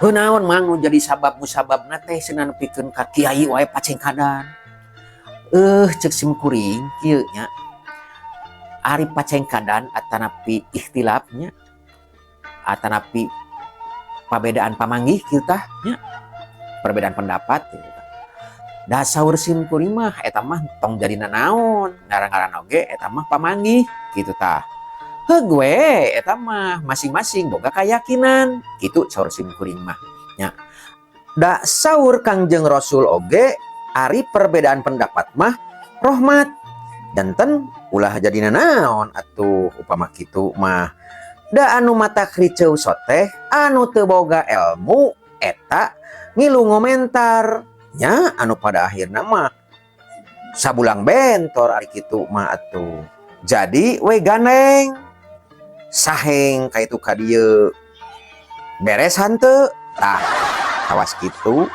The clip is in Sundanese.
Heuh, naon, Mang, nu jadi sabab musababna teh cenah nepikeun ka kiai wae pacengkadan? Cek sim kuring kieu nya, ari pacengkadan atanapi ikhtilafnya atanapi pabedaan pamanggih kieu tah nya, perbedaan pendapat gitu. Da saur sim kuring mah eta mah tong jadi nanaon, ngaran-ngaran oge eta mah pamanggih gitu tah. Heug we, eta mah masing-masing boga keyakinan gitu, saur sim kuring mah nya. Da saur Kangjeng Rasul oge, ari perbedaan pendapat mah rahmat, janten ulah jadi nanaon atuh upama kitu mah. Da anu matak riceu soteh anu teu boga ilmu eta ngilu ngomentar nya, anu pada akhirna mah sabulang bentor. Ari kitu mah atuh jadi we gandeng saheng ka itu ka dieu, beres hanteu tah, kawas kitu.